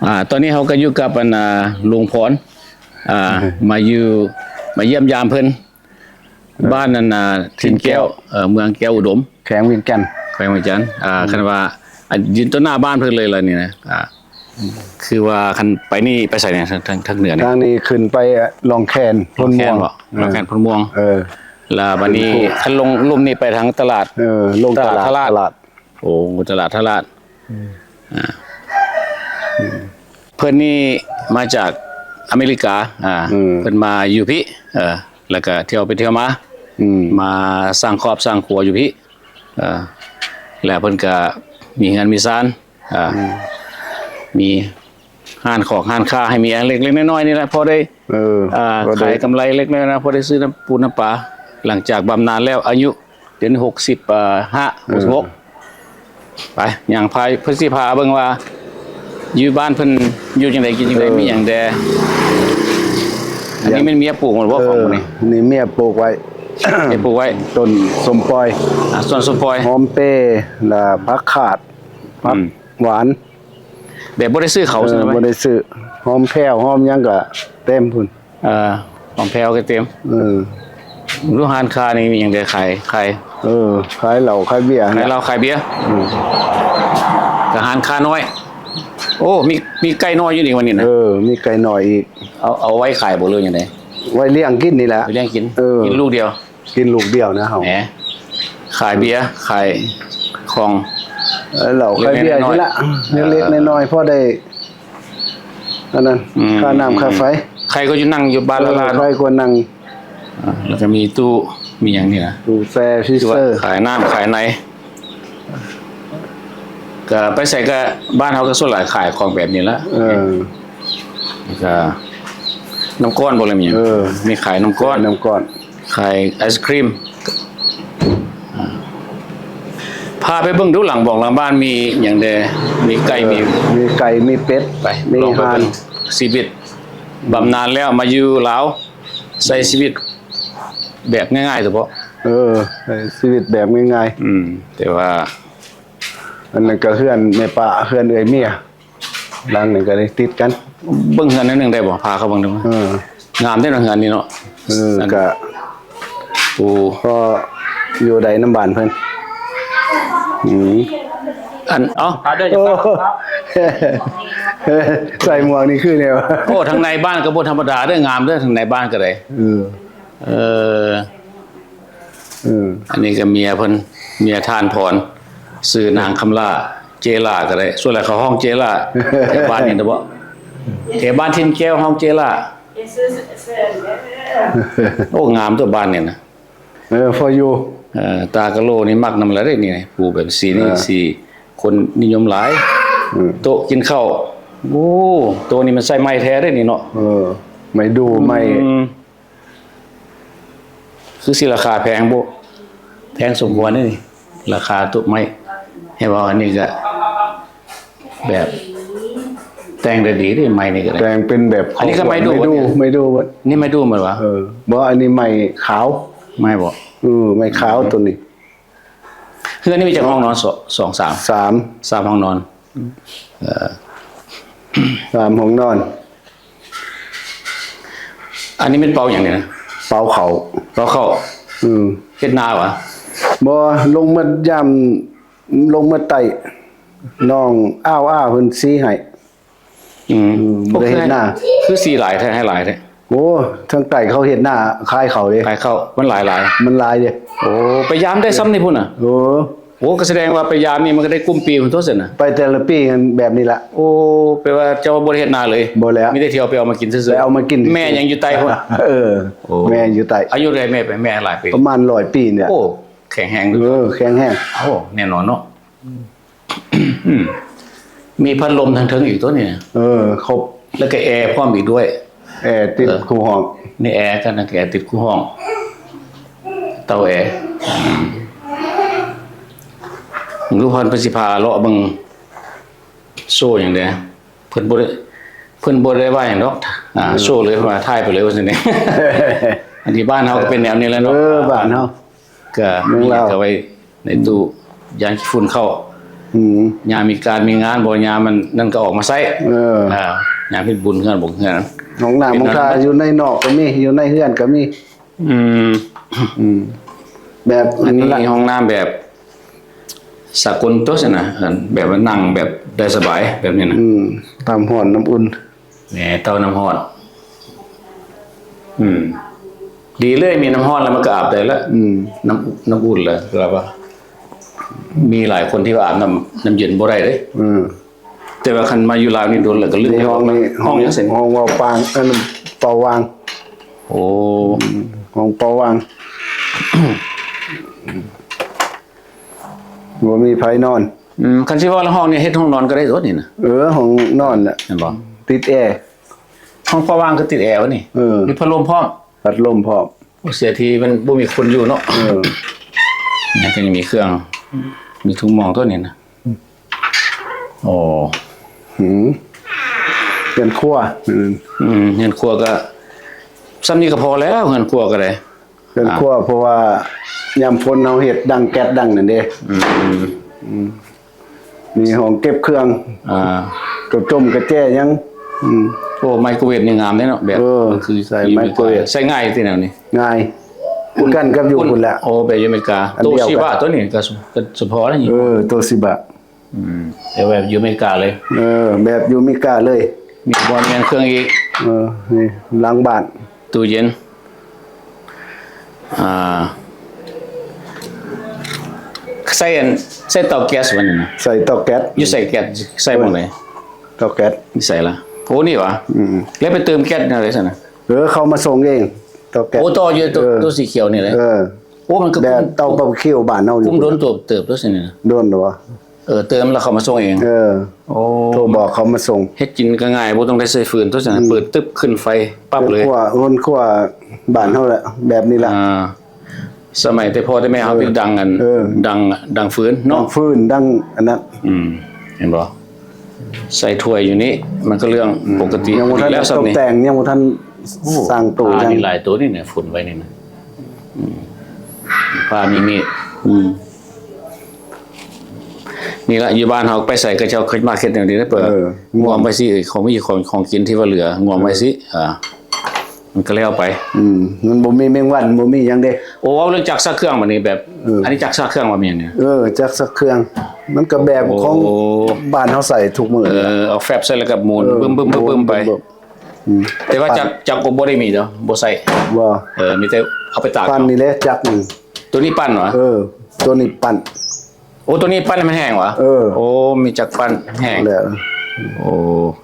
ອ່າ ຕອນນີ້ເຮົາກໍຢູ່ກັບອັນ ອ່າ ລຸງພອນ ອ່າ ເອີ ມາຢູ່ ມາຢ້ຽມຢາມເພິ່ນ ເອີ ບ້ານອັນ ອ່າ ຖິ່ນແກ້ວ ຖິ່ນແກ້ວ ເອີ ເມືອງແກ້ວອຸດົມ ແຂວງວຽງຈັນ ແຂວງວຽງຈັນ ອ່າ ອືມ ຄັນວ່າ ອັນ ຢູ່ຕໍ່ໜ້າບ້ານເພິ່ນເລີຍລະນີ້ນະ ອ່າ ຄືວ່າຄັນໄປນີ້ໄປໃສນີ້ ທາງ ທາງ ທາງເໜືອນີ້? ທາງນີ້ຂຶ້ນໄປ ອ່າ ລ່ອງແຄນ ພົນມ່ວງ ລ່ອງແຄນບໍ່? ເອີ ລ່ອງແຄນພົນມ່ວງ ເອີ ລະບາດນີ້ ຂຶ້ນພູ ຄັນລົງລຸ່ມນີ້ໄປທາງຕະຫຼາດ ເອີ ລົງຕະຫຼາດ ຕະຫຼາດ ຕະຫຼາດ ຕະຫຼາດ ໂອ້ ຕະຫຼາດທະລາດ ອືມ ອ່າ ອືມ ເພິ່ນນີ້ມາຈາກອາເມລິກາ ອ່າ ອືມ ເພິ່ນມາຢູ່ພີ້ ເອີ ແລ້ວກະທ່ຽວໄປທ່ຽວມາ ອືມ ມາສ້າງຄອບສ້າງຄົວຢູ່ພີ້ ເອີ ແລ້ວເພິ່ນກະມີເຮືອນມີຊານ ອ່າ ອືມ ມີຮ້ານຂອງຮ້ານຄ້າໃຫ້ມີເລັກໆນ້ອຍໆນີ້ແຫຼະ ພໍໄດ້ ເອີ ອ່າ ພໍໄດ້ຂາຍກຳໄລເລັກນ້ອຍນະ ພໍໄດ້ຊື້ນ້ຳປູນ້ຳປາ ຫຼັງຈາກບຳນານແລ້ວ ອາຍຸ ດຽວນີ້ຫົກສິບຫ້າ ເອີ ຫົກສິບຫົກ ໄປ ຍ່າງພາ ເພິ່ນຊິພາເບິ່ງວ່າ ຢູ່ບ້ານເພິ່ນຢູ່ຈັ່ງໃດ ກິນຈັ່ງໃດ ເອີ ມີຫຍັງແດ່. ອັນນີ້ແມ່ນເມຍປູກມັນບໍ່ ເອີ ຂອງພວກນີ້? ນີ້ເມຍປູກໄວ້ ເມຍປູກໄວ້ ຕົ້ນສົ້ມປອຍ ອ່າ ສວນສົ້ມປອຍ ຫອມເປ ລະຜັກຂາດ ຜັກ ອືມ ຫວານ ແບບບໍ່ໄດ້ຊື້ເຂົ້າ ເອີ ຊັ້ນນະ ບໍ່ໄດ້ຊື້ ຫອມແພ້ວ ຫອມຫຍັງກະເຕັມພຸ້ນ ເອີ ຫອມແພ້ວກະເຕັມ ເອີ ຢູ່ຮ້ານຄ້ານີ້ມີຫຍັງແດ່ຂາຍ? ຂາຍ ເອີ ຂາຍເຫຼົ້າຂາຍເບຍ ຂາຍເຫຼົ້າຂາຍເບຍ ເອີ ກະຮ້ານຄ້ານ້ອຍ ໂອ້ ມີ ມີໄກ່ນ້ອຍຢູ່ນີ້ວັນນີ້ນະ ເອີ ມີໄກ່ນ້ອຍອີກ ເອົາ ເອົາໄວ້ຂາຍບໍ່ ຫຼືຈັ່ງໃດ? ໄວ້ລ້ຽງກິນນີ້ແຫຼະ ໄວ້ລ້ຽງກິນ ເອີ ກິນລູກດຽວ ກິນລູກດຽວນະເຮົາ ແໝ ຂາຍເບຍ ຂາຍຂອງ ເອີ ເຫຼົ້າຂາຍເບຍນີ້ລະ ເລັກໆນ້ອຍໆ ເອີ ເລັກໆນ້ອຍໆ ພໍໄດ້ອັນນັ້ນ ອືມ ຄ່ານ້ຳຄ່າໄຟ ໃຄກວ່າຢູ່ ນັ່ງຢູ່ບ້ານລະລາ ເອີ ໃຄກວ່ານັ່ງ ອ່າ ແລ້ວກະມີຕູ້ ມີຫຍັງນີ້ນະ ຕູ້ແຊ່ ຟຣີເຊີ ຂາຍນ້ຳຂາຍໃນ ກະໄປໃສກະ ບ້ານເຮົາກະສ່ວນຫຼາຍຂາຍຂອງແບບນີ້ລະ ເອີ ກະນ້ຳກ້ອນບໍ່ລະ ມີຫຍັງ ເອີ ມີຂາຍນ້ຳກ້ອນ ຂາຍນ້ຳກ້ອນ ຂາຍໄອສະຄຣີມ ພາໄປເບິ່ງດູຫຼັງບອກຫຼັງບ້ານມີຫຍັງແດ່ ມີໄກ່ ເອີ ມີ ມີໄກ່ ມີເປັດ ໄປ ມີ ລອງໄປເບິ່ງ ຮ້ານ ຊີວິດບຳນານແລ້ວມາຢູ່ລາວ ໃຊ້ຊີວິດແບບງ່າຍໆ ສະເພາະ ເອີ ໃຊ້ຊີວິດແບບງ່າຍໆ ອືມ ແຕ່ວ່າ ອັນນັ້ນກະເຮືອນແມ່ປ້າ ເຮືອນເອື້ອຍເມຍ ຫຼັງນີ້ກະໄດ້ຕິດກັນ ເບິ່ງເຮືອນໜ້ອຍໜຶ່ງໄດ້ບໍ່? ພາເຂົ້າເບິ່ງໄດ້ບໍ່? ເອີ ງາມເດ້ເນາະ ເຮືອນນີ້ເນາະ ເອີ ກະ ໂອ້ ພໍຢູ່ໄດ້ນຳບ້ານເພິ່ນ ອືມ ອັນ ເອົ້າ ໂອ້ ໃສ່ໝວກນີ້ຄືແນວ ໂອ້ ທາງໃນບ້ານກະບໍ່ທຳມະດາເດີ້ ງາມເດີ້ ທາງໃນບ້ານກະໄດ້ ເອີ ເອີ ເອີ ອັນນີ້ກະເມຍເພິ່ນ ເມຍທ່ານພອນ ຊື່ນາງຄຳຫຼ້າ ເຈຫຼ້າກະໄດ້ ສ່ວນຫຼາຍເຂົາຮ້ອງເຈຫຼ້າ ແຖວບ້ານນີ້ນະບໍ ແຖວບ້ານຖິ່ນແກ້ວຮ້ອງເຈຫຼ້າ ໂອ້ ງາມຕົວະບ້ານນີ້ນະ ເອີ ພໍຢູ່ ເອີ ຕາກະໂຫຼນີ້ມັກນຳລະເດ້ນີ້ ປູແບບສີນີ້ ເອີ ສີຄົນນິຍົມຫຼາຍ ເອີ ໂຕະກິນເຂົ້າ ໂອ້ ໂຕະນີ້ມັນໃຊ້ໄມ້ແທ້ເດ້ນີ້ເນາະ ເອີ ໄມ້ດູ່ ອືມ ໄມ້ ຄືຊິລາຄາແພງບໍ່? ແພງສົມຄວນເດ້ນີ້ ລາຄາໂຕະໄມ້ ໃຫ້ວ່າອັນນີ້ກະແບບແຕ່ງໄດ້ດີເດ້ ໄມ້ນີ້ກະໄດ້ ແຕ່ງເປັນແບບ ອັນນີ້ກະໄມ້ດູ່ ໄມ້ດູ່ ໄມ້ດູ່ ນີ້ໄມ້ດູ່ແມ່ນຫວາ? ເອີ ບໍ່ ອັນນີ້ໄມ້ຂາວ ໄມ້ບໍ່? ເອີ ໄມ້ຂາວໂຕນີ້ ເຮືອນນີ້ມີຈັກຫ້ອງນອນ? ສອງ ສາມ ສາມ ສາມຫ້ອງນອນ ເອີ ສາມຫ້ອງນອນ ອັນນີ້ແມ່ນເປົາຫຍັງນີ້ນະ? ເປົາເຂົ້າ ເປົາເຂົ້າ ອືມ ເຮັດນາຫວາ? ບໍ່ ລົງມາຢາມ ລົງມາໄຕ້ ນ້ອງອ້າວອ້າເພິ່ນສີໃຫ້ ອືມ ອືມ ບໍ່ໄດ້ເຮັດນາ ຄືສີຫຼາຍແທ້ ໃຫ້ຫຼາຍແທ້ ໂອ້ ທາງໃຕ້ເຂົາເຮັດນາຂາຍເຂົ້າເດ້ ຂາຍເຂົ້າ ມັນຫຼາຍໆ ມັນຫຼາຍເດ້ ໂອ້ ໄປຢາມໄດ້ຊ່ຳນີ້ພຸ້ນນະ ເອີ ໂອ້ ກະສະແດງວ່າໄປຢາມນີ້ມັນກະໄດ້ກຸ້ມປີພຸ້ນຕົວະຊັ້ນນະ ໄປແຕ່ລະປີຫັ້ນແບບນີ້ລະ ໂອ້ ແປວ່າເຈົ້າບໍ່ໄດ້ເຮັດນາເລີຍ ບໍ່ແລ້ວ ມີແຕ່ທ່ຽວໄປເອົາມາກິນຊື່ໆ ໄປເອົາມາກິນ ແມ່ຍັງຢູ່ໃຕ້ພຸ້ນ ເອີ ໂອ້ ແມ່ຢູ່ໃຕ້ ອາຍຸເທົ່າໃດແມ່ໄປ ແມ່ຫຼາຍປີ ປະມານຮ້ອຍປີນີ້ແຫຼະ ໂອ້ ແຂງແຮງ ເອີ ແຂງແຮງ ໂອ້ ແນ່ນອນເນາະ ອືມ ມີພັດລົມທາງເທິງອີກຕົວະນີ້ ເອີ ຄົບ ແລ້ວກະແອພ້ອມອີກດ້ວຍ ແອຕິດ ເອີ ຄູ່ຫ້ອງ ມີແອກັນ ແອຕິດຄູ່ຫ້ອງ ເຕົາແອ ອືມ ລູກພັນເພິ່ນຊິພາເລາະເບິ່ງໂຊຫຍັງແດ່ ເພິ່ນບໍ່ໄດ້ ເພິ່ນບໍ່ໄດ້ວ່າຫຍັງດອກ ອ່າ ເອີ ໂຊເລີຍ ເພິ່ນວ່າຖ່າຍໄປເລີຍວ່າຊັ້ນເດ ອັນນີ້ບ້ານເຮົາກະເປັນແນວນີ້ແຫຼະເນາະ ເອີ ບ້ານເຮົາ ກະມີກະໄວ້ໃນຕູ້ ຢ້ານຂີ້ຝຸ່ນເຂົ້າ ອືມ ຍາມມີການມີງານບໍ່ ຍາມມັນນັ້ນກໍອອກມາໃຊ້ ເອີ ຍາມເຮັດບຸນເຮືອນບຸນເຮືອນ ຫ້ອງນ້ຳຫ້ອງທ່າຢູ່ໃນນອກກໍມີ ຢູ່ໃນເຮືອນກໍມີ ອືມ ອືມ ແບບອັນນີ້ ຫ້ອງນ້ຳແບບສາກົນຕົວະຊັ້ນນະ ແບບວ່ານັ່ງແບບໄດ້ສະບາຍແບບນີ້ນະ ອືມ ນ້ຳຮ້ອນນ້ຳອຸ່ນ ແໝ ເຕົ້ານ້ຳຮ້ອນ ອືມ ດີເລີຍ ມີນ້ຳຮ້ອນແລ້ວມັນກໍອາບໄດ້ລະ ອືມ ນ້ຳ ນ້ຳອຸ່ນລະ ລະວ່າ ມີຫຼາຍຄົນທີ່ວ່າອາບນ້ຳ ນ້ຳເຢັນບໍ່ໄດ້ເດ້ ອືມ ແຕ່ວ່າຄັນມາຢູ່ລາວນີ້ດົນແລ້ວກໍລືມ ໃນຫ້ອງນີ້ ຫ້ອງຫຍັງຊັ້ນ ຫ້ອງເປົ່າປາງ ເອີ ເປົ່າຫວ່າງ ໂອ້ ອືມ ຫ້ອງເປົ່າຫວ່າງ ບໍ່ມີໃຜນອນ ອືມ ຄັນຊິເວົ້າແລ້ວຫ້ອງນີ້ເຮັດຫ້ອງນອນກໍໄດ້ຕົວະນີ້ນະ ເອີ ຫ້ອງນອນແຫຼະ ແມ່ນບໍ່ ຕິດແອ ຫ້ອງເປົ່າຫວ່າງຄືຕິດແອວະນີ້ ເອີ ມີພັດລົມພ້ອມ ພັດລົມພ້ອມ ໂອ້ ເສຍທີມັນບໍ່ມີຄົນຢູ່ເນາະ ເອີ ຍັງມີເຄື່ອງ ມີທຸກໝ່ອງຕົວະນີ້ນະ ໂອ້ ຫືມ ເຮືອນຄົວ ອືມ ອືມ ເຮືອນຄົວກໍ ສ່ຳນີ້ກໍພໍແລ້ວ ເຮືອນຄົວກໍໄດ້ ເຮືອນຄົວ ອ່າ ເພາະວ່າຍາມຝົນເຮົາເຮັດດັງແກັດດັງນັ້ນເດ້ ອືມ ອືມ ມີຫ້ອງເກັບເຄື່ອງ ອ່າ ກະຈົ່ມກະແຈຫຍັງ ອືມ ໂອ້ ໄມໂຄຣເວບນີ້ງາມເດ້ເນາະ ແບບ ເອີ ຄືໃຊ້ໄມໂຄຣເວບ ໃຊ້ງ່າຍຕິແນວນີ້ ງ່າຍ ຄືກັນກັບຢູ່ພຸ້ນແຫຼະ ໂອ້ ແບບຢູ່ອາເມລິກາ ໂຕຊິບະ ໂຕນີ້ກໍສະເພາະນະ ເອີ ໂຕຊິບະ ອືມ ແບບຢູ່ອາເມລິກາເລີຍ ເອີ ແບບຢູ່ອາເມລິກາເລີຍ ມີບ່ອນແມ່ນເຄື່ອງອີກ ເອີ ນີ້ຫຼັງບ້ານ ຕູ້ເຢັນ ອ່າ ໃຊ້ອັນ ໃຊ້ເຕົາແກັສບໍ່ນີ້ນະ ໃຊ້ເຕົາແກັສ ຢູ່ໃສ່ແກັສ ໃສ່ໝ່ອງໃດ ເຕົາແກັສ ຢູ່ໃສລະ ໂອ້ ນີ້ຫວາ ອືມ ແລ້ວໄປເຕີມແກັສແນວໃດຊັ້ນນະ ເອີ ເຂົາມາສົ່ງເອງ ເຕົາແກັສ ໂອ້ ຕໍ່ຢູ່ໂຕ ເອີ ໂຕສີຂຽວນີ້ເລີຍ ເອີ ໂອ້ ມັນກໍ ແບບເຕົາບາບີຄິວບ້ານເຮົາຢູ່ ກຸ້ມດົນເຕີບ ເຕີບຕົວະຊັ້ນນີ້ນະ ດົນແລ້ວຫວາ ເອີ ເຕີມແລ້ວເຂົາມາສົ່ງເອງ ເອີ ໂອ້ ໂທບອກເຂົາມາສົ່ງ ເຮັດກິນກໍງ່າຍ ບໍ່ຕ້ອງໄດ້ໃຊ້ຟືນຕົວະຊັ້ນ ອືມ ເປີດຕຶບຂຶ້ນໄຟປັບເລີຍ ເຮືອນຄົວ ເຮືອນຄົວບ້ານເຮົາແຫຼະ ແບບນີ້ລະ ອ່າ ສະໄໝແຕ່ພໍ່ແຕ່ແມ່ເຮົາ ເອີ ເປັນດັງອັນ ເອີ ດັງ ດັງຟືນເນາະ ດັງຟືນ ດັງອັນນັ້ນ ອືມ ເຫັນບໍ່ ໃສ່ຖ້ວຍຢູ່ນີ້ ມັນກໍເລື່ອງ ອືມ ປົກກະຕິ ຍັງບໍ່ທັນ ດີແລ້ວ ຕົບແຕ່ງ ຍັງບໍ່ທັນ ໂອ້ ສ້າງໂຕ ອ່າ ຍັງ ມີຫຼາຍໂຕນີ້ນະ ຝຸ່ນໄວ້ນີ້ນະ ອືມ ຜ້າມີມີດ ອືມ ນີ້ລະ ຢູ່ບ້ານເຮົາໄປໃສ ເຂົາເຈົ້າມາເຮັດແນວນີ້ເດີ ເປີດ ເອີ ງວມໄວ້ຊິ ຂອງມີຂອງ ຂອງກິນທີ່ວ່າເຫຼືອ ງວມໄວ້ຊິ ເອີ ອ່າ ມັນກໍແລ້ວໄປ ອືມ ມັນບໍ່ມີແມງວັນ ບໍ່ມີຫຍັງເດ້ ໂອ້ ເວົ້າເລື່ອງຈັກຊັກເຄື່ອງບັດນີ້ ແບບ ເອີ ອັນນີ້ຈັກຊັກເຄື່ອງວ່າແມ່ນຫຍັງ ເອີ ຈັກຊັກເຄື່ອງ ມັນກໍແບບຂອງ ໂອ້ ບ້ານເຮົາໃຊ້ທຸກມື້ ເອີ ເອົາແຟັບໃສ່ແລ້ວກໍໝູນ ເອີ ບຶ້ມໆໆໆໄປ ອືມ ແຕ່ວ່າຈັກ ປັ່ນ ຈັກກໍບໍ່ໄດ້ມີເນາະ ບໍ່ໃຊ້ ບໍ່ ເອີ ມີແຕ່ເອົາໄປຕາກ ປັ່ນນີ້ແຫຼະຈັກນີ້ ໂຕນີ້ປັ່ນຫວາ ເອີ ໂຕນີ້ປັ່ນ ໂອ້ ໂຕນີ້ປັ່ນໃຫ້ມັນແຫ້ງຫວາ ເອີ ໂອ້ ມີຈັກປັ່ນແຫ້ງ ແລ້ວ ໂອ້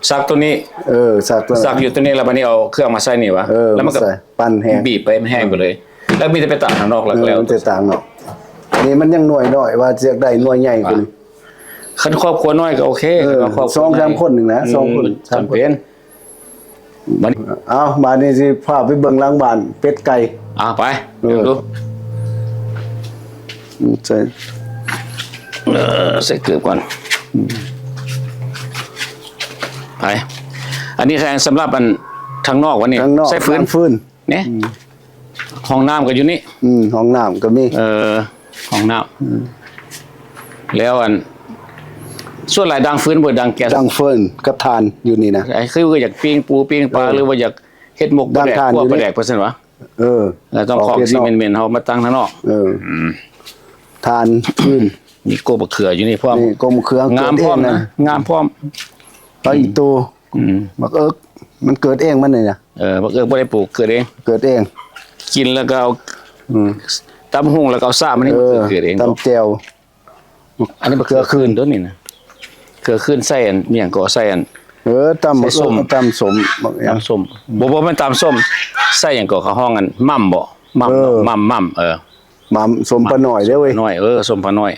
ຊັກໂຕນີ້ ເອີ ຊັກໂຕ ຊັກຢູ່ໂຕນີ້ ແລ້ວບັດນີ້ເອົາເຄື່ອງມາໃສ່ນີ້ຫວາ ເອີ ແລ້ວມັນກໍ ມາໃສ່ ປັ່ນແຫ້ງ ບີບໄປ ມັນແຫ້ງໄປເລີຍ ເອີ ແລ້ວມີແຕ່ໄປຕາກຂ້າງນອກ ເອີ ແລ້ວ ແລ້ວ ມີແຕ່ຕາກນອກ ນີ້ມັນຍັງໜ່ວຍນ້ອຍ ວ່າຊິຢາກໄດ້ໜ່ວຍໃຫຍ່ກວ່ານີ້ ອ່າ ຄັນຄອບຄົວນ້ອຍກໍໂອເຄ ເອີ ຄັນຄອບຄົວ ສອງສາມຄົນໜຶ່ງນະ ອືມ ສອງຄົນ ສາມຄົນ ຈຳເປັນ ບັດ ເອົາ ບາດນີ້ຊິພາໄປເບິ່ງຫຼັງບ້ານ ເປັດໄກ່ ອ່າ ໄປ ເອີ ເບິ່ງດູ ໃສ່ ເອີ ໃສ່ເກີບກ່ອນ ໄປ ອັນນີ້ແມ່ນສຳລັບອັນທາງນອກວະນີ້ ທາງນອກ ໃສ່ຟືນ ທາງຟືນ ນີ້ ອືມ ຫ້ອງນ້ຳກໍຢູ່ນີ້ ອືມ ຫ້ອງນ້ຳກໍມີ ເອີ ຫ້ອງນ້ຳ ອືມ ແລ້ວອັນ ສ່ວນຫຼາຍດັງຟືນບໍ່ ດັງແກັສ ດັງຟືນກັບຖ່ານຢູ່ນີ້ນະ ຄືວ່າຢາກປີ້ງປູປີ້ງປາ ເອີ ຫຼືວ່າຢາກເຮັດໝົກປາແດກ ຂົ້ວປາແດກ ເພິ່ນວ່າຊັ້ນຫວາ ເອີ ແລ້ວຕ້ອງຂອງທີ່ເໝັນໆ ເຮົາມາຕັ້ງທາງນອກ ເອີ ອືມ ຖ່ານຟືນ ມີກົກບັກເຂືອຢູ່ນີ້ພ້ອມ ນີ້ກົກບັກເຂືອ ງາມພ້ອມນະ ງາມພ້ອມ ຜັກອີ່ຕູ ອືມ ບັກເອິກ ມັນເກີດເອງມັນນີ້ນະ ເອີ ບັກເອິກບໍ່ໄດ້ປູກ ເກີດເອງ ເກີດເອງ ກິນແລ້ວກໍເອົາ ອືມ ຕຳຫຸ່ງແລ້ວກໍເອົາສາກມັນນີ້ ເອີ ເກີດເອງ ຕຳແຈ່ວ ອັນນີ້ບັກເຂືອ ເຂືອຂືນ ໂຕນີ້ນະ ເຂືອຂືນໃສ່ອັນ ອີ່ຫຍັງກໍໃສ່ອັນ ເອີ ຕຳ ໃສ່ສົ້ມ ເອີ ຕຳສົ້ມ ຕຳສົ້ມ ບໍ່ ບໍ່ແມ່ນຕຳສົ້ມ ໃສ່ຫຍັງກໍເຂົາຮ້ອງອັນໝ່ຳບໍ່ ໝ່ຳ ເອີ ໝ່ຳ ໝ່ຳ ເອີ ໝ່ຳ ສົ້ມປານ້ອຍເດ້ເວີຍ ໜ້ອຍ ເອີ ສົ້ມປານ້ອຍ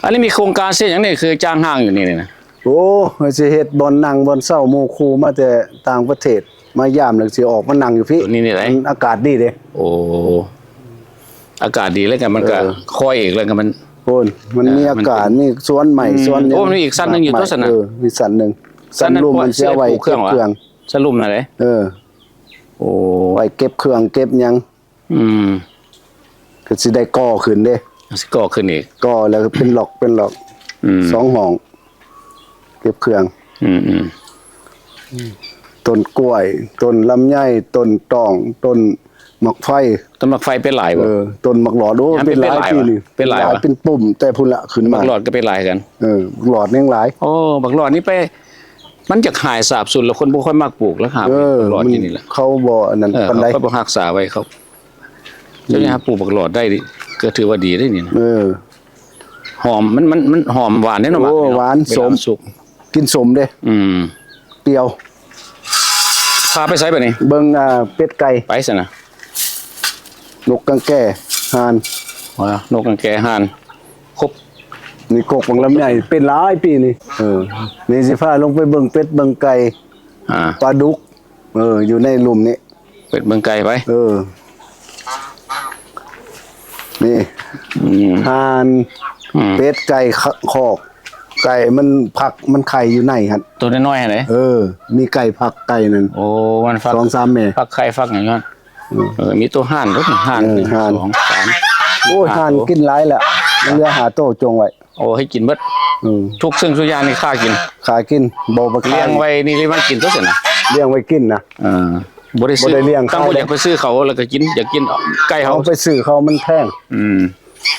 ອັນນີ້ມີໂຄງການເຮັດຫຍັງນີ້ ຄືຈ້າງຫ້າງຢູ່ນີ້ນະ ໂອ້ ຊິເຮັດບ່ອນນັ່ງບ່ອນເຊົາ ໝູ່ຄູ່ມາແຕ່ຕ່າງປະເທດ ມາຢາມແລ້ວຊິອອກມານັ່ງຢູ່ພີ້ ໂຕນີ້ນີ້ໃດ ມັນອາກາດດີເດ້ ໂອ້ ອາກາດດີແລ້ວກໍມັນກໍ ເອີ ຄ່ອຍອີກ ແລ້ວກໍມັນ ໂອ້ຍ ມັນມີ ເອີ ອາກາດ ມັນ ມີສວນໄມ້ ອືມ ສວນຫຍັງ ໂອ້ ມັນມີອີກຊັ້ນໜຶ່ງຢູ່ ໝາກ ຕົ້ນຊັ້ນນະ ເອີ ມີຊັ້ນໜຶ່ງ ຊັ້ນນັ້ນ ຊັ້ນລຸ່ມມັນຊິເອົາໄວ້ ເກັບເຄື່ອງ ຊັ້ນລຸ່ມຫັ້ນເດ້ ເອີ ໂອ້ ໄວ້ເກັບເຄື່ອງເກັບຫຍັງ ອືມ ກໍຊິໄດ້ກໍ່ຂຶ້ນເດ້ ຊິກໍ່ຂຶ້ນອີກ ກໍ່ແລ້ວເປັນລັອກເປັນລັອກ ອືມ ສອງຫ້ອງ ເກັບເຄື່ອງ ອືມໆ ຕົ້ນກ້ວຍ ຕົ້ນລຳໄຍ ຕົ້ນຕອງ ຕົ້ນໝາກໄຟ ຕົ້ນໝາກໄຟເປັນຫຼາຍບໍ່? ເອີ ຕົ້ນໝາກຫຼອດ ໂອ້ ເປັນຫຼາຍປີນີ້ ເປັນຫຼາຍ ເປັນຫຼາຍ ເປັນປຸ້ມ ແຕ່ພຸ້ນລະຂຶ້ນມາ ໝາກຫຼອດກໍເປັນຫຼາຍຄືກັນ ເອີ ໝາກຫຼອດຍັງຫຼາຍ ໂອ້ ໝາກຫຼອດນີ້ໄປ ມັນຈະຫາຍສາບສູນແລ້ວ ຄົນບໍ່ຄ່ອຍມັກປູກແລ້ວ ຫາ ເອີ ໝາກຫຼອດຢູ່ນີ້ແຫຼະ ເຂົາບໍ່ອັນນັ້ນປານໃດ ເຂົາບໍ່ຮັກສາໄວ້ ເຂົາ ເຈົ້າຈະຫາປູກໝາກຫຼອດໄດ້ ກໍຖືວ່າດີເດ້ນີ້ນະ ເອີ ຫອມ ມັນ ມັນ ມັນຫອມຫວານເດ້ເນາະ ໂອ້ ໝາກນີ້ເນາະ ຫວານ ເວລາມັນສຸກ ສົມ ກິນສົມເດ້ ອືມ ປ່ຽວ ພາໄປໃສບາດນີ້? ເບິ່ງ ອ່າ ເປັດໄກ່ ໄປຊັ້ນນະ ນົກກາງແກ ຫ່ານ ວ່າ ນົກກາງແກ ຫ່ານ ຄົບ ນີ້ກົກບັກລຳໃຫຍ່ ເປັນຫຼາຍປີນີ້ ເອີ ນີ້ຊິພາລົງໄປເບິ່ງເປັດເບິ່ງໄກ່ ອ່າ ປາດຸກ ເອີ ຢູ່ໃນລຸ່ມນີ້ ເປັດເບິ່ງໄກ່ໄປ ເອີ ນີ້ ອືມ ຫ່ານ ອືມ ເປັດໄກ່ ຄະ ຄອກ ໄກ່ມັນຟັກ ມັນໄຂ່ຢູ່ໃນຫັ້ນ ໂຕນ້ອຍໆຫັ້ນເດ້ ເອີ ມີໄກ່ຟັກໄກ່ນັ້ນ ໂອ້ ມັນຟັກ ສອງສາມແມ່ ຟັກໄຂ່ຟັກຫຍັງຫັ້ນ ອືມ ເອີ ມີໂຕຫ່ານ ໂຕຫ່ານ ເອີ ໜຶ່ງ ຫ່ານ ສອງ ສາມ ໂອ້ຍ ຫ້າ ຫ່ານ ໂຕ ກິນຫຼາຍແລ້ວ ມັນເຫຼືອຫ້າໂຕ ຈົ່ງໄວ້ ໂອ້ ໃຫ້ກິນເບິດ ເອີ ທຸກສິ່ງທຸກຢ່າງນີ້ຂ້າກິນ ຂ້າກິນ ບໍ່ໄປຂາຍ ລ້ຽງໄວ້ນີ້ມັນກິນຕົວຊັ້ນນະ ລ້ຽງໄວ້ກິນນະ ເອີ ບໍ່ໄດ້ຊື້ ບໍ່ໄດ້ລ້ຽງຂາຍ ຕັ້ງບໍ່ຢາກໄປຊື້ເຂົາ ແລ້ວກໍກິນ ຢາກກິນໄກ່ເຮົາ ເອົາໄປຊື້ເຂົາມັນແພງ ອືມ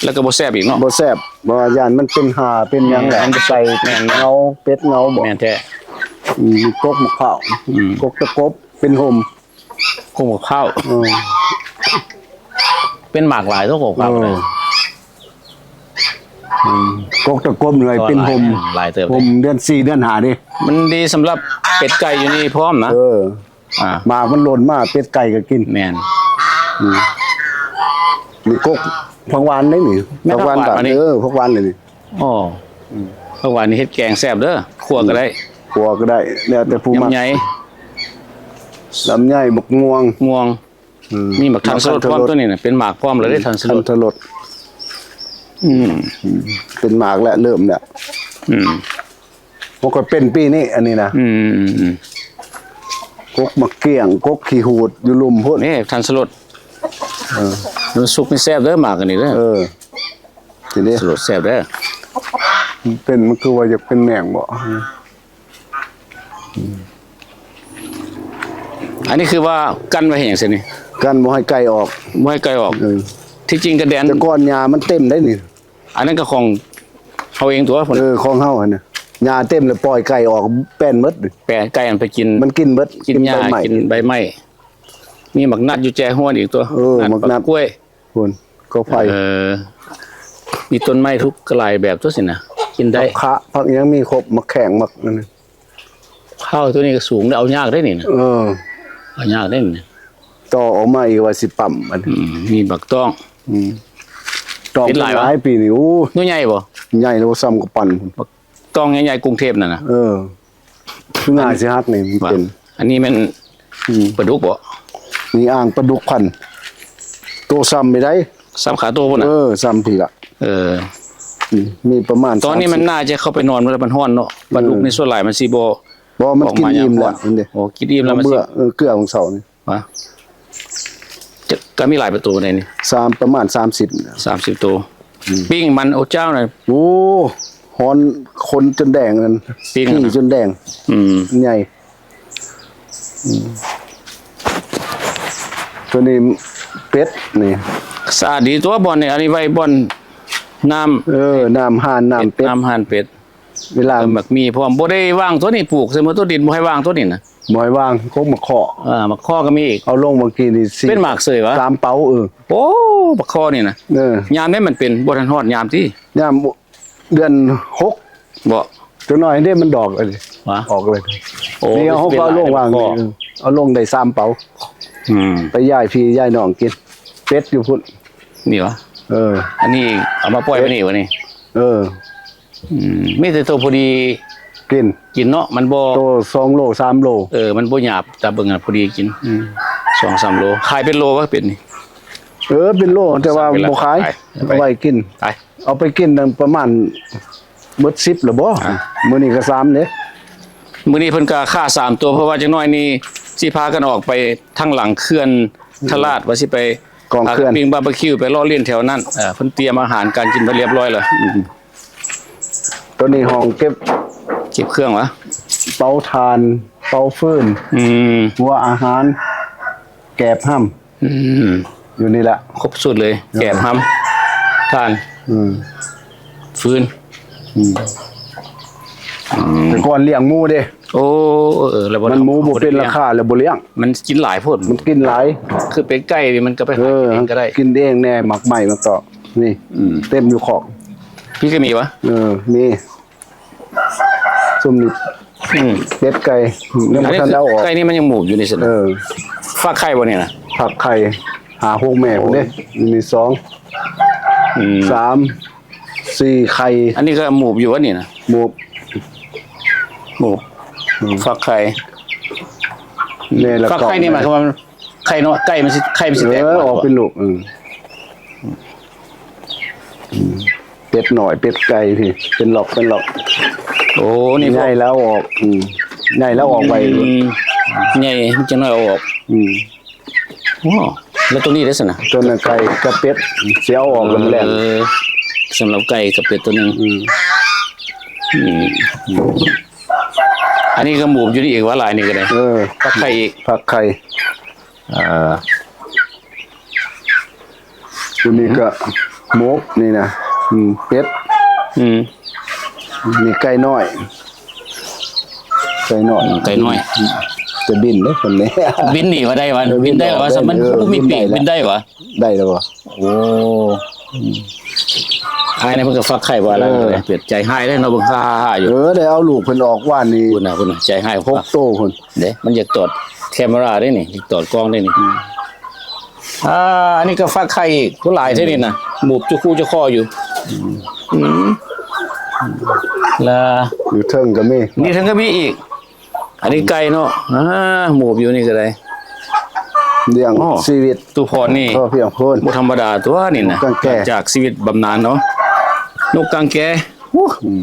ແລ້ວກໍບໍ່ແຊບອີກເນາະ ບໍ່ແຊບ ບໍ່ວ່າຢ້ານມັນເປັນຫ່າເປັນຫຍັງແຫຼະ ມັນໃສ່ ແມ່ນ ເງົາເປັດເງົາບໍ່ ແມ່ນແທ້ ອືມ ກົກໝາກພ້າວ ອືມ ກົກຕະກົບ ເປັນຮົ່ມ ກົກໝາກພ້າວ ເອີ ເປັນໝາກຫຼາຍຕົວ ກົກໝາກ ເອີ ອືມ ກົກຕະກົບນີ້ເປັນຮົ່ມ ຫຼາຍເຕີບ ຮົ່ມເດືອນສີ່ເດືອນຫ້າເດ້ ມັນດີສຳລັບເປັດໄກ່ຢູ່ນີ້ພ້ອມນະ ເອີ ອ່າ ໝາກມັນຫຼົ່ນມາ ເປັດໄກ່ກໍກິນ ແມ່ນ ອືມ ນີ້ກົກຜັກຫວານເດ້ນີ້ ແມ່ນ ຜັກຫວານ ຜັກຫວານ ບາດນີ້ ເອີ ຜັກຫວານເດ້ນີ້ ອໍ ອືມ ຜັກຫວານນີ້ເຮັດແກງແຊບເດີ ຂົ້ວກໍໄດ້ ຂົ້ວກໍໄດ້ ແລ້ວແຕ່ຜູ້ມັກ ລຳໄຍ ລຳໄຍ ບັກມ່ວງ ມ່ວງ ອືມ ມີໝາກທັນສະຫຼົດພ້ອມ ໝາກທັນສະຫຼົດ ຕົວນີ້ນະ ເປັນໝາກພ້ອມແລ້ວເດ້ ອືມ ທັນສະຫຼົດ ທັນສະຫຼົດ ອືມ ອືມ ເປັນໝາກແລ້ວ ເລີ່ມແລ້ວ ອືມ ບໍ່ຄ່ອຍເປັນປີນີ້ ອັນນີ້ນະ ອືມ ກົກໝາກກ້ຽງ ກົກຂີ້ຫູດຢູ່ລຸ່ມພຸ້ນ ນີ້ທັນສະຫຼົດ ເອີ ມັນສຸກນີ້ແຊບເດີ ໝາກອັນນີ້ເດີ ເອີ ຊິເດ້ ສະຫຼົດແຊບເດີ ເປັນ ມັນຄືວ່າຢາກເປັນແມງບໍ່? ອືມ ອັນນີ້ຄືວ່າກັນໄວ້ເຮັດຫຍັງຊັ້ນນີ້? ກັນບໍ່ໃຫ້ໄກ່ອອກ ບໍ່ໃຫ້ໄກ່ອອກ ເອີ ທີ່ຈິງກະແດນ ແຕ່ກ່ອນຫຍ້າມັນເຕັມໄດ໋ນີ້ ອັນນັ້ນກໍຂອງເຮົາເອງຕົວະ ເອີ ຂອງເຮົາຫັ້ນນະ ຫຍ້າເຕັມແລ້ວປ່ອຍໄກ່ອອກແປ້ນໝົດ ແປ ໄກ່ມັນໄປກິນ ມັນກິນເບິດ ກິນຫຍ້າ ກິນໃບໄມ້ ກິນໃບໄມ້ ມີໝາກນັດຢູ່ແຈຮວນອີກຕົວະ ເອີ ໝາກນັດ ໝາກກະກ້ວຍ ພຸ້ນ ກໍໄຜ່ ເອີ ມີຕົ້ນໄມ້ທຸກຫຼາຍແບບຕົວະຊີ້ນະ ກິນໄດ້ ຜັກຂະ ຜັກຫຍັງມີຄົບ ໝາກແຂ້ງ ໝາກນັ້ນ ພ້າວຕົວນີ້ກໍສູງເດ້ ເອົາຍາກເດ້ນີ້ນະ ເອີ ເອົາຍາກເດ້ນີ້ນະ ຕໍ່ອອກມາອີກວ່າຊິປ້ຳ ອືມ ມີບັກຕ້ອງ ອືມ ຕ້ອງເປັນຫຼາຍ ເປັນຫຼາຍປີນີ້ ໂອ້ ໜ່ວຍໃຫຍ່ບໍ່? ໃຫຍ່ແລ້ວ ສ່ຳກະປັ່ນ ບັກຕ້ອງໃຫຍ່ໆກຸງເທບນັ້ນນະ ເອີ ຄືງ່າຍຊິຫັກນີ້ ມັນເປັນ ອັນນີ້ແມ່ນ ອືມ ປາດຸກບໍ່? ມີອ່າງປາດຸກພັນ ໂຕສ່ຳນີ້ໄດ໋ ສ່ຳຂາໂຕພຸ້ນນະ ເອີ ສ່ຳພີ້ລະ ເອີ ອືມ ມີປະມານ ຕອນນີ້ມັນໜ້າຈະເຂົ້າໄປນອນ ເວລາມັນຮ້ອນເນາະ ເອີ ປາດຸກນີ້ສ່ວນຫຼາຍມັນຊິບໍ່ ບໍ່ ມັນກິນອີ່ມແລ້ວ ໂອ້ ກິນອີ່ມແລ້ວມັນຊິ ເມື່ອ ເອີ ເກືອຂອງເຂົານີ້ ວະ ຈະ ກະມີຫຼາຍປະຕູໃດນີ້? ສາມ ປະມານສາມສິບ ສາມສິບໂຕ ອືມ ປີ້ງມັນ ໂອ້ ເຈົ້ານະ ໂອ້ ຮ້ອນ ຄົນຈົນແດງນັ້ນ ປີ້ງຫັ້ນນະ ຂີ້ຈົນແດງ ອືມ ໃຫຍ່ ອືມ ຕົວນີ້ເປັດນີ້ ສະອາດດີຕົວະ ບ່ອນນີ້ ອັນນີ້ໄວ້ບ່ອນນ້ຳ ເອີ ນ້ຳຫ່ານ ນ້ຳເປັດ ເປັດ ນ້ຳຫ່ານເປັດ ເວລາ ເອີ ໝາກມີພ້ອມ ບໍ່ໄດ້ຫວ່າງຕົວນີ້ ປູກໃສ່ໝົດຕົວ ດິນບໍ່ໃຫ້ຫວ່າງຕົວນີ້ນະ ບໍ່ໃຫ້ຫວ່າງ ກົກໝາກເຄາະ ເອີ ໝາກເຄາະກໍມີອີກ ເອົາລົງເມື່ອກີ້ນີ້ ເປັນໝາກເສີຍຫວາ? ສາມເປົາ ເອີ ໂອ້ ໝາກເຄາະນີ້ນະ ເອີ ຍາມໃດມັນເປັນ ບໍ່ທັນຮອດຍາມຕິ ຍາມເດືອນຫົກ ບໍ່ ຈັກໜ້ອຍເດ້ ມັນດອກເລີຍ ຫວາ? ອອກເລີຍ ໂອ້ ນີ້ເຮົາກໍເອົາລົງຫວ່າງນີ້ ເອີ ເອົາລົງໄດ້ສາມເປົາ ອືມ ໄປຢາຍພີ່ຢາຍນ້ອງກິນ ເປັດຢູ່ພຸ້ນ ນີ້ຫວາ? ເອີ ອັນນີ້ເອົາມາປ່ອຍໄວ້ນີ້ຫວານີ້? ເອີ ອືມ ມີແຕ່ໂຕພໍດີກິນ ກິນເນາະ ມັນບໍ່ ໂຕສອງໂລ ສາມໂລ ເອີ ມັນບໍ່ຫຍາບ ຕາເບິ່ງຫັ້ນພໍດີກິນ ອືມ ສອງສາມໂລ ຂາຍເປັນໂລຫວາເປັດນີ້? ເອີ ເປັນໂລ ແຕ່ວ່າບໍ່ຂາຍ ເອົາໄວ້ກິນ ເອົາໄປກິນນັ້ນປະມານເບິດສິບແລ້ວບໍ່? ມື້ນີ້ກໍສາມເດ້ ມື້ນີ້ເພິ່ນກໍຂ້າສາມໂຕ ເພາະວ່າຈັກໜ້ອຍນີ້ຊິພາກັນອອກໄປທາງຫຼັງເຂື່ອນທະລາດ ວ່າຊິໄປ ກອງເຂື່ອນ ຫາກິນບາບີຄິວ ໄປເລາະຫຼິ້ນແຖວນັ້ນ ເພິ່ນຕຽມອາຫານການກິນໄວ້ລຽບຮ້ອຍແລ້ວ ອືມ ໂຕນີ້ຫ້ອງເກັບ ເກັບເຄື່ອງຫວາ? ເຕົາຖ່ານ ເຕົາຟືນ ອືມ ຫົວອາຫານ ແກບຫ້ຳ ອືມ ຢູ່ນີ້ລະ ຄົບຊຸດເລີຍ ເອີ ແກບຫ້ຳ ຖ່ານ ອືມ ຟືນ ອືມ ອືມ ແຕ່ກ່ອນລ້ຽງໝູເດ້. ໂອ້ ເອີ ແລ້ວມັນໝູບໍ່ເປັນລາຄາ ແລ້ວບໍ່ລ້ຽງ ມັນກິນຫຼາຍໂພດ ມັນກິນຫຼາຍ ຄືເປັດໄກ່ນີ້ມັນກໍໄປຫາ ເອີ ກິນເອງກໍໄດ້ ກິນເອງແດ່ ໝາກໄມ້ໝາກຕອກ ນີ້ ອືມ ເຕັມຢູ່ຄອກ ພີ່ກໍມີຫວາ? ເອີ ມີ ຊຸມນີ້ ອືມ ເປັດໄກ່ ຍັງບໍ່ທັນໄດ້ເອົາອອກ ໄກ່ນີ້ມັນຍັງໝູບຢູ່ນີ້ຊັ້ນ ເອີ ຟັກໄຂ່ບໍ່ນີ້ນະ? ຟັກໄຂ່ ຫ້າຫົກແມ່ພຸ້ນເດ້ ໂອ້ ມີສອງ ອືມ ສາມ ສີ່ໄຂ່ ອັນນີ້ກໍໝູບຢູ່ອັນນີ້ນະ ໝູບ ໝູບ ອືມ ຟັກໄຂ່ ແມ່ລະ ຟັກໄຂ່ນີ້ໝາຍຄວາມວ່າໄຂ່ເນາະ ໄກ່ມັນຊິ ໄຂ່ມັນຊິແຕກ ເອີ ອອກເປັນລູກ ອືມ ອືມ ເປັດນ້ອຍ ເປັດໄກ່ພີ້ ເປັນລັອກ ເປັນລັອກ ໂອ້ ນີ້ ໃຫຍ່ແລ້ວອອກ ອືມ ໃຫຍ່ແລ້ວອອກໄວ ອືມ ໃຫຍ່ຈັກໜ້ອຍເອົາອອກ ອືມ ໂອ້ ແລ້ວໂຕນີ້ເດ້ຊັ້ນນະ? ໂຕນັ້ນໄກ່ກັບເປັດ ຊິເອົາອອກແລ້ວມື້ແລງ ເອີ ສຳລັບໄກ່ກັບເປັດໂຕໜຶ່ງ ອືມ ອືມ ອັນນີ້ກໍໝູບຢູ່ນີ້ອີກວ່າ ລາຍນີ້ກໍໄດ້ ເອີ ຟັກໄຂ່ອີກ ຟັກໄຂ່ ອ່າ ຕົວນີ້ກໍໝູບນີ້ນະ ອືມ ເປັດ ອືມ ມີໄກ່ນ້ອຍ ໄກ່ນ້ອຍ ອືມ ໄກ່ນ້ອຍ ຈະບິນເດ້ຄົນນີ້ ບິນນີ້ວ່າໄດ້ຫວາ? ເອີ ບິນໄດ້ຫວາ? ເອີ ມັນບໍ່ມີປີກ ບິນໄດ້ຫວາ? ໄດ້ແລ້ວບໍ່? ໂອ້ ອືມ ອ້າຍນີ້ເພິ່ນກໍຟັກໄຂ່ບໍ່ລະ ເອີ ເປັດໃຈຮ້າຍເດ້ເນາະ ເບິ່ງ ຮາໆຢູ່ ເອີ ໄດ້ເອົາລູກເພິ່ນອອກວານນີ້ ພຸ້ນນະ ພຸ້ນນະ ໃຈຮ້າຍ ຫົກໂຕພຸ້ນ ເດ້ ມັນຢາກຕອດແຄເມຣາເດ້ນີ້ ຢາກຕອດກ້ອງເດ້ນີ້ ອືມ ອ່າ ອັນນີ້ກໍຟັກໄຂ່ອີກ ໂອ້ ຫຼາຍແທ້ນີ້ນະ ໝູບຈຸຄູ່ຈຸຄໍຢູ່ ອືມ ອືມ ລະ ຢູ່ເທິງກໍມີ ນີ້ເທິງກໍມີອີກ ອັນນີ້ໄກ່ເນາະ ອ່າ ໝູບຢູ່ນີ້ກໍໄດ້ ລ້ຽງ ອໍ ຊີວິດ ຕູ້ພອນນີ້ພໍພຽງໂພດ ບໍ່ທຳມະດາຕົວະນີ້ນະ ນົກກາງແກ ຈາກຊີວິດບຳນານເນາະ ນົກກາງແກ ໂອ້ ອືມ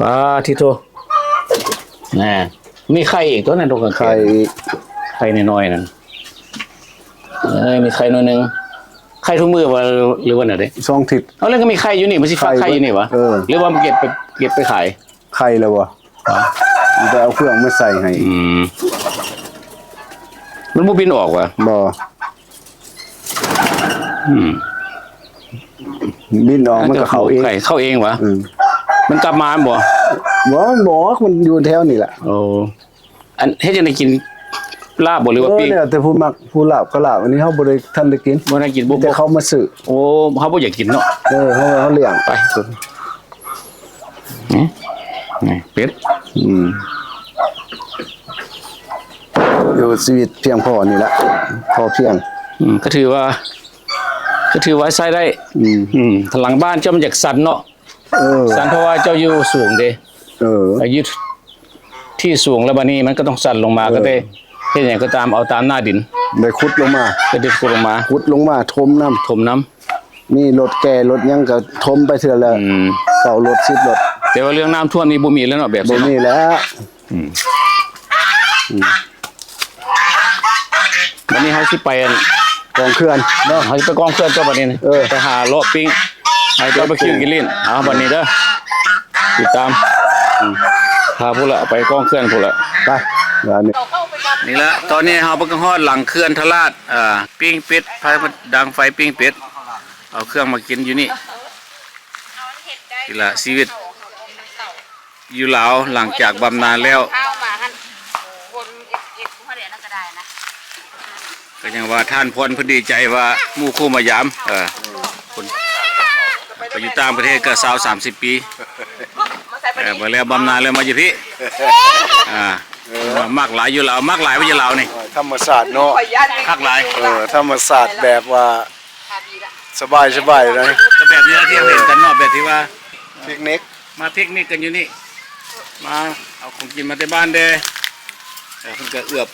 ປາທິໂທ ນະ ມີໄຂ່ອີກຕົວນັ້ນ ນົກກາງແກ ໄຂ່ອີກ ໄຂ່ນ້ອຍໆນັ້ນ ເອີ ມີໄຂ່ໜ້ອຍໜຶ່ງ ໄຂ່ທຸກມື້ບໍ່ ຫຼືວ່າແນວໃດ? ສອງທິດ ເອົາ ແລ້ວກໍມີໄຂ່ຢູ່ນີ້ ມັນຊິຟັກໄຂ່ຢູ່ນີ້ຫວາ? ເອີ ຫຼືວ່າມັນເກັບໄປ ເກັບໄປຂາຍ? ໄຂ່ແລ້ວບໍ່? ອ່າ ມັນໄປເອົາເຄື່ອງມາໃສ່ໃຫ້ ອືມ ມັນບໍ່ບິນອອກຫວາ? ບໍ່ ອືມ ບິນອອກມັນກໍເຂົ້າເອງ ເຂົ້າເອງຫວາ? ອືມ ມັນກັບມາບໍ່? ບໍ່ ມັນບໍ່ອອກ ມັນຢູ່ແຖວນີ້ແຫຼະ ໂອ້ ອັນ ເຮັດຈັ່ງໃດກິນ ລາບບໍ່ ຫຼືວ່າ ເອີ ປີ້ງ? ແລ້ວແຕ່ຜູ້ມັກ ຜູ້ລາບກໍລາບ ອັນນີ້ເຮົາບໍ່ໄດ້ທັນໄດ້ກິນ ບໍ່ໄດ້ກິນ ບໍ່ ມີແຕ່ເຂົາມາຊື້ ໂອ້ ເຮົາບໍ່ຢາກກິນເນາະ ເອີ ເຮົາ ເຮົາລ້ຽງ ໄປ ນີ້ ນີ້ເປັດ ອືມ ຢູ່ຊີວິດພຽງພໍນີ້ລະ ພໍພຽງ ອືມ ກໍຖືວ່າ ກໍຖືວ່າໃຊ້ໄດ້ ອືມ ອືມ ຫຼັງບ້ານເຈົ້າມັນຢາກຊັນເນາະ ເອີ ຊັນ ເພາະວ່າເຈົ້າຢູ່ສູງເດ້ ເອີ ຢູ່ທີ່ສູງແລ້ວ ບາດນີ້ມັນກໍຕ້ອງຊັນລົງມາ ເອີ ກໍໄດ້ເຮັດຫຍັງກໍຕາມ ເອົາຕາມໜ້າດິນ ໄດ້ຂຸດລົງມາ ກໍໄດ້ຂຸດລົງມາ ຂຸດລົງມາຖົມນຳ ຖົມນຳ ມີລົດແກ່ລົດຫຍັງກໍຖົມໄປເທື່ອລະ ອືມ ເກົ້າລົດ ສິບລົດ ແຕ່ວ່າເລື່ອງນ້ຳຖ້ວມນີ້ບໍ່ມີແລ້ວເນາະ ແບບ ບໍ່ມີແລ້ວ ອືມ ອືມ ບັດນີ້ເຮົາຊິໄປອັນ ກອງເຂື່ອນເນາະ ເຮົາຊິໄປກອງເຂື່ອນຕໍ່ບັດນີ້ ເອີ ໄປຫາເລາະປີ້ງ ໃຫ້ໄປບາຄິວກິນຫຼິ້ນ ເອົາ ບັດນີ້ເດີ ຕິດຕາມ ອືມ ພາພຸ້ນລະ ໄປກອງເຂື່ອນພຸ້ນລະ ໄປ ນີ້ລະ ຕອນນີ້ເຮົາກໍຮອດຫຼັງເຂື່ອນທະລາດ ອ່າ ປີ້ງເປັດ ພາດັງໄຟປີ້ງເປັດ ເອົາເຄື່ອງມາກິນຢູ່ນີ້ ນີ້ລະຊີວິດ ຢູ່ລາວ ຫຼັງຈາກບຳນານແລ້ວ ກໍຍັງວ່າທ່ານພອນເພິ່ນດີໃຈວ່າໝູ່ຄູ່ມາຢາມ ເອີ ຄົນໄປຢູ່ຕ່າງປະເທດກໍຊາວສາມສິບປີ ເອີ ມາແລ້ວບຳນານແລ້ວມາຢູ່ພີ້ ອ່າ ມັກຫຼາຍຢູ່ລາວ ມັກຫຼາຍບໍ່ຢູ່ລາວນີ້ ທຳມະຊາດເນາະ ຄັກຫຼາຍ ເອີ ທຳມະຊາດແບບວ່າ ສະບາຍໆ ເລີຍ ກໍແບບນີ້ລະທີ່ເຮົາເຫັນກັນເນາະ ແບບທີ່ວ່າ ພິກນິກ ມາພິກນິກກັນຢູ່ນີ້ ມາເອົາຂອງກິນມາແຕ່ບ້ານແດ່ ເອີ ເພິ່ນກໍເອືອບ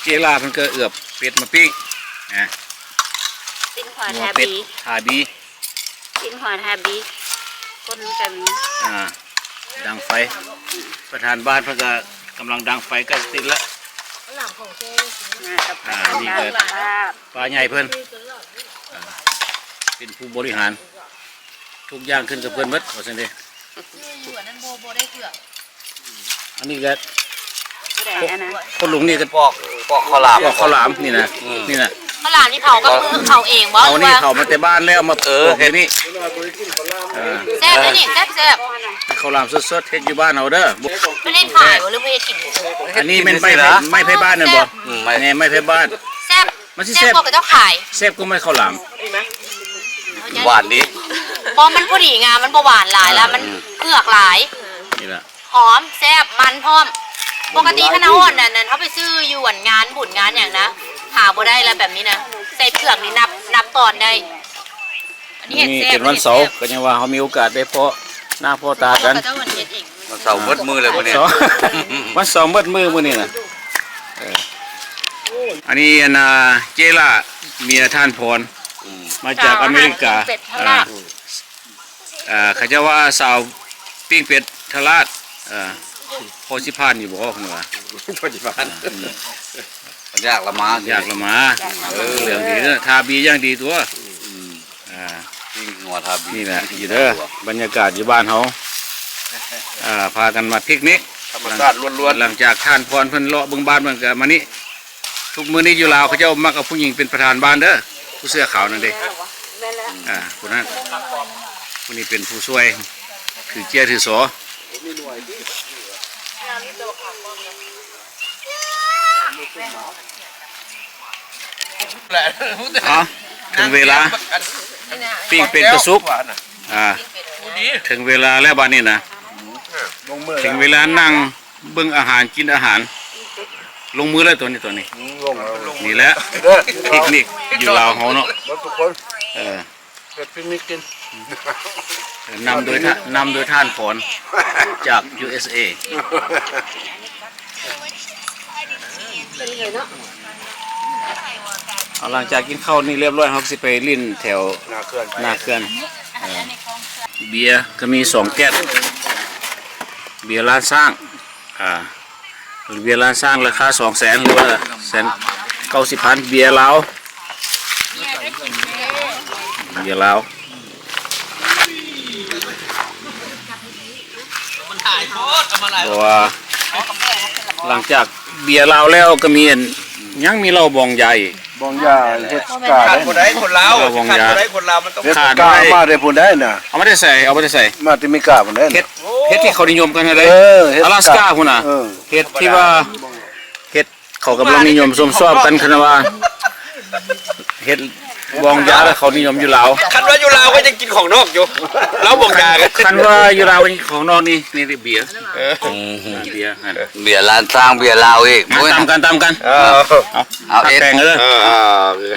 ເຈລາເພິ່ນກໍເອືອບເປັດມາປີ້ງ ອ່າ ປີ້ງຫົວທາບີ ທາບີ ປີ້ງຫົວທາບີ ຄົນກັນ ອ່າ ດັງໄຟ ປະທານບ້ານເພິ່ນກໍກຳລັງດັງໄຟ ໃກ້ຊິຕິດລະ ອ່າ ນີ້ກໍ ປ້າໃຫຍ່ເພິ່ນ ເປັນຜູ້ບໍລິຫານ ທຸກຢ່າງຂຶ້ນກັບເພິ່ນໝົດ ວ່າຊັ້ນເດ. ຢູ່ອັນນັ້ນບໍ່ ບໍ່ໄດ້ເກືອ ອັນນີ້ກໍ ຜູ້ໃດອັນນັ້ນ ຄົນລຸງນີ້ກໍປອກ ປອກເຂົ້າຫຼາມ ປອກເຂົ້າຫຼາມນີ້ນະ ອືມ ນີ້ນະ. ເຂົ້າຫຼາມນີ້ເຜົາກັບມືເຂົາເອງບໍ່ ເຂົານີ້ ຫຼືວ່າ ເຂົາມາແຕ່ບ້ານແລ້ວມາ ເອີ ປອກຢູ່ນີ້ ເຮັດ ເອີ ແຊບເດ້ນີ້ ແຊບໆ. ເຂົ້າຫຼາມສົດໆ ເຮັດຢູ່ບ້ານເຮົາເດີ ບໍ່ໄດ້ຂາຍບໍ່ ຫຼືບໍ່ເຮັດກິນ? ອັນນີ້ແມ່ນໄມ້ ໄມ້ໄຜ່ບ້ານນັ້ນບໍ່? ອືມ ແມ່ນໄມ້ໄຜ່ບ້ານ ແຊບ ມັນຊິແຊບ ແຊບກວ່າເຂົາເຈົ້າຂາຍ ແຊບກວ່າໄມ້ເຂົ້າຫຼາມ ຫວານດີ ເພາະມັນພໍດີງາມ ມັນບໍ່ຫວານຫຼາຍ ແລ້ວມັນ ອ່າ ເຜືອກຫຼາຍ ນີ້ລະ ຫອມ ແຊບ ມັນພ້ອມ. ປົກກະຕິຄັນເຮົາອັນນັ້ນ ເຮົາໄປຊື້ຢູ່ອັນງານບຸນງານຫຍັງນະ ຫາບໍ່ໄດ້ລະແບບນີ້ນະ ໃສ່ເຜືອກນີ້ນັບ ນັບຕອນໄດ້. ອັນນີ້ເຮັດແຊບ ເປັນວັນເສົາ ເຮັດແຊບ ກໍຍັງວ່າເຮົາມີໂອກາດໄດ້ພໍ້ໜ້າພໍ້ຕາກັນ ເຂົາເຈົ້າເຮັດເອງ. ວັນເສົາໝົດມື້ເລີຍມື້ນີ້ ວັນເສົາໝົດມື້ມື້ນີ້ນະ. ເອີ ອັນນີ້ອັນນ່າ ເຈລ່າ ເມຍທ່ານພອນ ອືມ ມາຈາກອາເມລິກາ ເປັດທະລາດ ອ່າ ອ່າ ເຂົາເຈົ້າວ່າສາວປີ້ງເປັດທະລາດ ເອີ ພໍຊິຜ່ານຢູ່ບໍ່ ເພິ່ນວ່າ ພໍຊິຜ່ານ ອ່າ ອືມ ຢາກລະມາ ຢາກລະມາ ເອີ ເລື່ອງດີເດີ ທາບີຢ່າງດີຕົວະ ອືມ ອ່າ ປີ້ງຫົວທາບີ ນີ້ແຫຼະຢູ່ເດີ ບັນຍາກາດຢູ່ບ້ານເຮົາ ອ່າ ພາກັນມາພິກນິກ ທຳມະຊາດລ້ວນໆ ຫຼັງຈາກທ່ານພອນເພິ່ນເລາະເບິ່ງບ້ານເພິ່ນກໍມານີ້. ທຸກມື້ນີ້ຢູ່ລາວເຂົາເຈົ້າມັກເອົາຜູ້ຍິງເປັນປະທານບ້ານເດີ ຜູ້ເສື້ອຂາວນັ້ນເດ້ ແມ່ນແລ້ວ ອ່າ ຜູ້ນັ້ນ ຜູ້ນີ້ເປັນຜູ້ຊ່ວຍ ຖືເຈ້ຍຖືຊໍ. ເອົາ ເຖິງເວລາ ປີ້ງເປັດກະສຸກ ອ່າ ເຖິງເວລາແລ້ວບາດນີ້ນະ ເຖິງເວລານັ່ງເບິ່ງອາຫານ ກິນອາຫານ ລົງມືເລີຍຕົວນີ້ ຕົວນີ້ ນີ້ແຫຼະ ພິກນິກຢູ່ລາວເຮົາເນາະ ເອີ ເຮັດພິກນິກກິນ ນຳໂດຍທ່ານ ນຳໂດຍທ່ານພອນ ຈາກ ຢູເອສເອ. ເອົາ ຫຼັງຈາກກິນເຂົ້ານີ້ລຽບຮ້ອຍ ເຮົາຊິໄປຫຼິ້ນແຖວໜ້າເຂື່ອນ ໜ້າເຂື່ອນ ເອີ ເບຍກໍມີສອງແກ້ວ ເບຍລ້ານຊ້າງ ອ່າ ເບຍລ້ານຊ້າງລາຄາສອງແສນ ຫຼືວ່າແສນເກົ້າສິບພັນ ເບຍລາວ ເບຍລາວ ເພາະວ່າຫຼັງຈາກເບຍລາວແລ້ວກໍມີອັນ ຍັງມີເຫຼົ້າບອງຢາອີກ ບອງຢາເຮັດສະກາ ຂາດບໍ່ໄດ້ຄົນລາວ ເຫຼົ້າບອງຢາ ຂາດບໍ່ໄດ້ຄົນລາວ ມັນຕ້ອງ ເຮັດສະກາ ເອົາມາແຕ່ພຸ້ນໄດ້ນະ ເອົາມາແຕ່ໃສ ເອົາມາແຕ່ໃສ ມາແຕ່ເມກາພຸ້ນໄດ້ນະ ເຮັດ ເຮັດທີ່ເຂົານິຍົມກັນຫັ້ນເດ້ ເອີ ເຮັດ ອາລາສກາພຸ້ນນະ ເອີ ເຮັດທີ່ວ່າ ເຮັດ ເຂົາກຳລັງນິຍົມຊົມຊອບກັນ ຄັນວ່າເຮັດບອງຢາແລ້ວເຂົານິຍົມຢູ່ລາວ ຄັນວ່າຢູ່ລາວກໍຍັງກິນຂອງນອກຢູ່ ລາວບອງຢາກັນ ຄັນວ່າຢູ່ລາວກໍຍັງກິນຂອງນອກນີ້ ນີ້ເບຍ ເອີ ເບຍຫັ້ນ ເບຍລ້ານຊ້າງ ເບຍລາວອີກ ມາ ໂອ້ຍ ຕຳກັນ ຕຳກັນ ເອີ ເອົາ ເອົາເອັດ ແປງເດີ ເອີ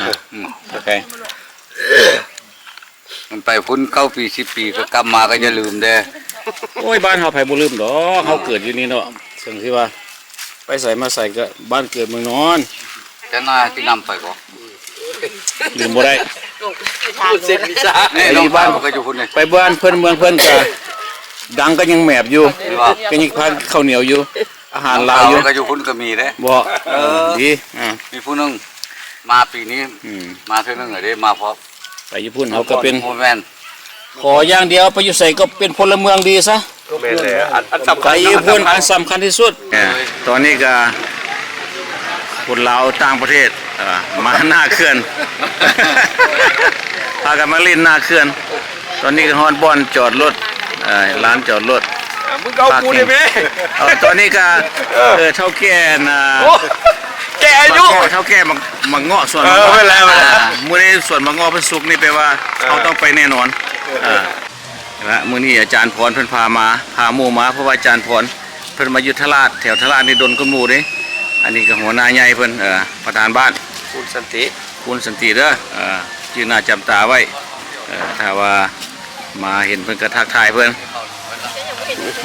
ເອີ ແປງ ມັນໄປພຸ້ນເກົ້າປີສິບປີ ກໍກັບມາກໍຢ່າລືມເດ້. ໂອ້ຍ ບ້ານເຮົາໃຜບໍ່ລືມດອກ ເຮົາເກີດຢູ່ນີ້ເນາະ ເຊິ່ງຊິວ່າໄປໃສມາໃສກໍບ້ານເກີດເມືອງນອນ. ຈະໜ້າກິນນ້ຳໄປບໍ່? ລືມບໍ່ໄດ້ ເສັ້ນວິຊາ ໄປບ້ານ ກໍຢູ່ພຸ້ນເດ້ ໄປບ້ານເພິ່ນເມືອງເພິ່ນກໍດັງ ກໍຍັງແໝບຢູ່ ກໍຍັງພາເຂົ້າໜຽວຢູ່ ອາຫານລາວຢູ່ ກໍຢູ່ພຸ້ນກໍມີເດ້ ບໍ່ ເອີ ເອີ ດີ ອ່າ ມີຜູ້ໜຶ່ງມາປີນີ້ ອືມ ມາເທື່ອໜຶ່ງແລ້ວເດ້ ມາພ້ອມ ໄປຢູ່ພຸ້ນເຮົາກໍເປັນ ບໍ່ແມ່ນ ຂໍຢ່າງດຽວໄປຢູ່ໃສກໍເປັນພົນລະເມືອງດີຊະ ແມ່ນແຫຼະ ອັນ ອັນສຳຄັນ ໄປຢູ່ພຸ້ນອັນສຳຄັນທີ່ສຸດ ເອີ ຕອນນີ້ກໍຄົນລາວຕ່າງປະເທດ ເອີ ມາໜ້າເຂື່ອນ ພາກັນມາຫຼິ້ນໜ້າເຂື່ອນ ຕອນນີ້ກໍຮອດບ່ອນຈອດລົດ ເອີ ລານຈອດລົດ ເອີ ມຶງກໍເອົາກູໄດ້ແມ ເອີ ຕອນນີ້ກໍ ເອີ ເອີ ເຖົ້າແກ່ນະ ໂອ້ ແກ່ອາຍຸ ເຖົ້າແກ່ໝາກ ໝາກເງາະສວນ ເອີ ໝາກເງາະ ແມ່ນແລ້ວ ອ່າ ມື້ນີ້ສວນໝາກເງາະເພິ່ນສຸກນີ້ແປວ່າ ເອີ ເຮົາຕ້ອງໄປແນ່ນອນ ເອີ ເອີ ລະມື້ນີ້ອາຈານພອນເພິ່ນພາມາ ພາໝູ່ມາ ເພາະວ່າອາຈານພອນເພິ່ນມາຢູ່ທະລາດ ແຖວທະລາດນີ້ດົນກວ່າໝູ່ເດ້ ອັນນີ້ກໍຫົວໜ້າໃຫຍ່ເພິ່ນ ເອີ ປະທານບ້ານ ຄູນສັນຕິ ຄູນສັນຕິເດີ ເອີ ຈື່ໜ້າຈຳຕາໄວ້ ເອີ ຖ້າວ່າມາເຫັນເພິ່ນກໍທັກທາຍເພິ່ນ.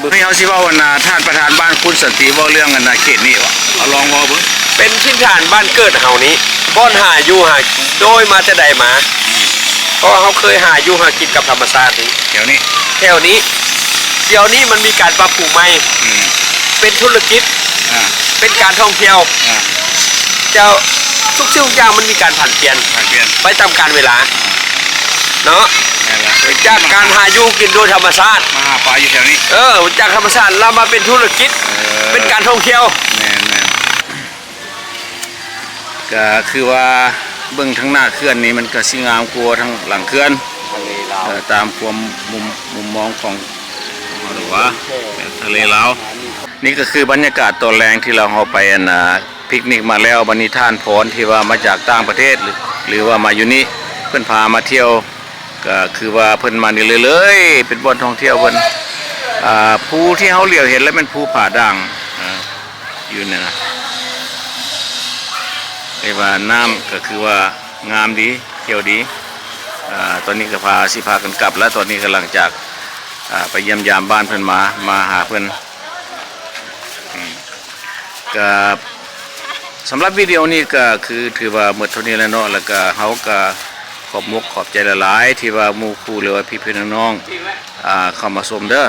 ມື້ນີ້ເຮົາຊິເວົ້າອັນນ່າ ທ່ານປະທານບ້ານຄຸນສັນຕິ ເວົ້າເລື່ອງອັນນ່າເຂດນີ້ ເອົາລອງເວົ້າເບິ່ງ. ເປັນຖິ່ນຖານບ້ານເກີດເຮົານີ້ ບ່ອນຫາຢູ່ຫາກິນ ໂດຍມາແຕ່ໃດມາ ເພາະວ່າເຮົາເຄີຍຫາຢູ່ຫາກິນກັບທຳມະຊາດນີ້ ແຖວນີ້ ແຖວນີ້ ດຽວນີ້ມັນມີການປັບປຸງໃໝ່ ອືມ ເປັນທຸລະກິດ ອ່າ ເປັນການທ່ອງທ່ຽວ ອ່າ ເຈົ້າ ທຸກສິ່ງທຸກຢ່າງມັນມີການຜັນປ່ຽນ ຜັນປ່ຽນ ໄປຕາມການເວລາ ອ່າ ເນາະ. ຈາກການຫາຢູ່ກິນໂດຍທຳມະຊາດ ມາຫາປາຢູ່ແຖວນີ້ ເອີ ຈາກທຳມະຊາດ ແລ້ວມາເປັນທຸລະກິດ ເອີ ເປັນການທ່ອງທ່ຽວ ແມ່ນໆ ກະຄືວ່າເບິ່ງທາງໜ້າເຂື່ອນນີ້ ມັນກະຊິງາມກວ່າທາງຫຼັງເຂື່ອນ ເອີ ຕາມຄວາມມຸມ ມຸມມອງຂອງເຮົາ ຫຼືວ່າທະເລລາວ. ນີ້ກະຄືບັນຍາກາດຕອນແລງທີ່ລາວເຮົາໄປ ອັນ ອ່າ ພິກນິກມາແລ້ວ ບັດນີ້ທ່ານພອນທີ່ວ່າມາຈາກຕ່າງປະເທດ ຫຼື ຫຼືວ່າມາຢູ່ນີ້ ເພິ່ນພາມາທ່ຽວ ກະຄືວ່າເພິ່ນມານີ້ເລື້ອຍໆ ເປັນບ່ອນທ່ອງທ່ຽວເພິ່ນ ອ່າ ພູທີ່ເຮົາຫຼຽວເຫັນລະແມ່ນພູຜາດ່າງ ອ່າ ຢູ່ນີ້ນະ ເອີ້ນວ່ານ້ຳກະຄືວ່າງາມດີ ຂຽວດີ ອ່າ ຕອນນີ້ກະພາ ຊິພາກັນກັບລະ ຕອນນີ້ກຳລັງຈາກ ອ່າ ໄປຢ້ຽມຢາມບ້ານເພິ່ນມາ ມາຫາເພິ່ນ ອືມ ກະ ສຳລັບວິດີໂອນີ້ກະຄືຖືວ່າໝົດເທົ່ານີ້ແຫຼະເນາະ ແລ້ວກະເຮົາກະຂອບມຸກຂອບໃຈຫຼາຍໆ ທີ່ວ່າໝູ່ຄູ່ ຫຼືວ່າພີ່ໆນ້ອງໆ ອ່າ ເຂົ້າມາຊົມເດີ.